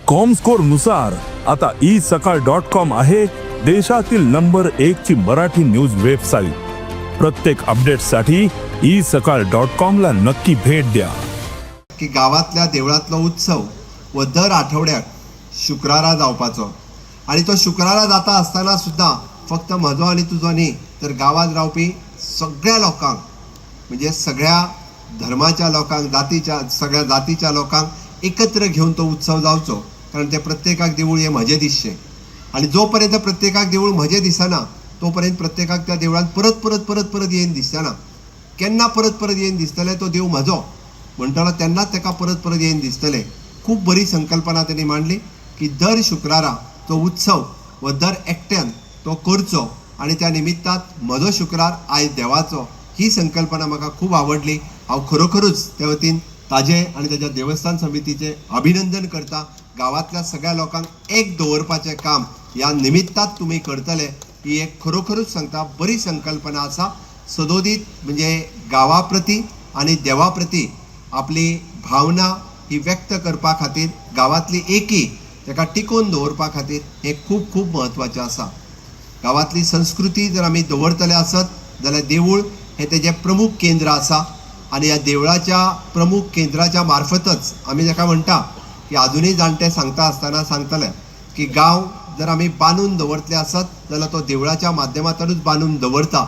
Comscore नुसार आता E सकाळ डॉट कॉम आहे देशातील नंबर एक ची मराठी न्यूज वेबसाईट. प्रत्येक अपडेटसाठी ई सकाळ डॉट कॉम ला नक्की भेट द्या. की गांवांतल्या देवळांतलो उत्सव हो दर आठवड्याक शुक्रारा जावपाचो आनी तो शुक्रारा जाता आसतना सुद्दां फक्त म्हजो आनी तुजो न्ही, तर गांवांत रावपी सगळ्या लोकांक, म्हणजे सगळ्या धर्माच्या लोकांक, जातीच्या, सगळ्या जातीच्या लोकांक एकत्र घेवन तो उत्सव जावचो, कारण ते प्रत्येकाक देवूळ हें म्हजें दिसचें. आनी जो पर्यंत प्रत्येकाक देवूळ म्हजें दिसना, तो पर्यंत प्रत्येकाक त्या देवळांत परत परत परत परत येयन दिसना. केन्ना परत परत येयन दिसतलें? तो देव म्हजो म्हणटलो तेन्नाच ताका परत परत येयन दिसतलें. खूब बरी संकल्पना तेणी मांडली की दर शुक्रारा तो उत्सव व दर एकट्यान तो करचो आनी त्या निमित्तात म्हजो शुक्रार आयज देवाचो, ही संकल्पना म्हाका खूब आवडली. हांव खरोखरूच त्या वतीन ताजें आनी ताच्या देवस्थान समितीचें अभिनंदन करता. गांवांतल्या सगळ्या लोकांक एक दवरपाचें काम ह्या निमित्तात तुमी करतले, ही एक खरोखरूच सांगता, बरी संकल्पना आसा. सदोदीत म्हणजे गांवा प्रती आनी देवा प्रती आपली भावना ही व्यक्त करपा खातीर, गांवांतली एकी ताका टिकोवन दवरपा खातीर हें खूब खूब म्हत्वाचें आसा. गांवांतली संस्कृती जर आमी दवरतले आसत जाल्यार देवूळ हें तेजें प्रमुख केंद्र आसा आनी ह्या देवळाच्या प्रमुख केंद्राच्या मार्फतच आमी ताका म्हणटा की आजुनूय जाणटे सांगता आसतना सांगतले की गांव जर आमी बांदून दवरतले आसत जाल्यार तो देवळाच्या माध्यमांतल्यानूच बांदून दवरता.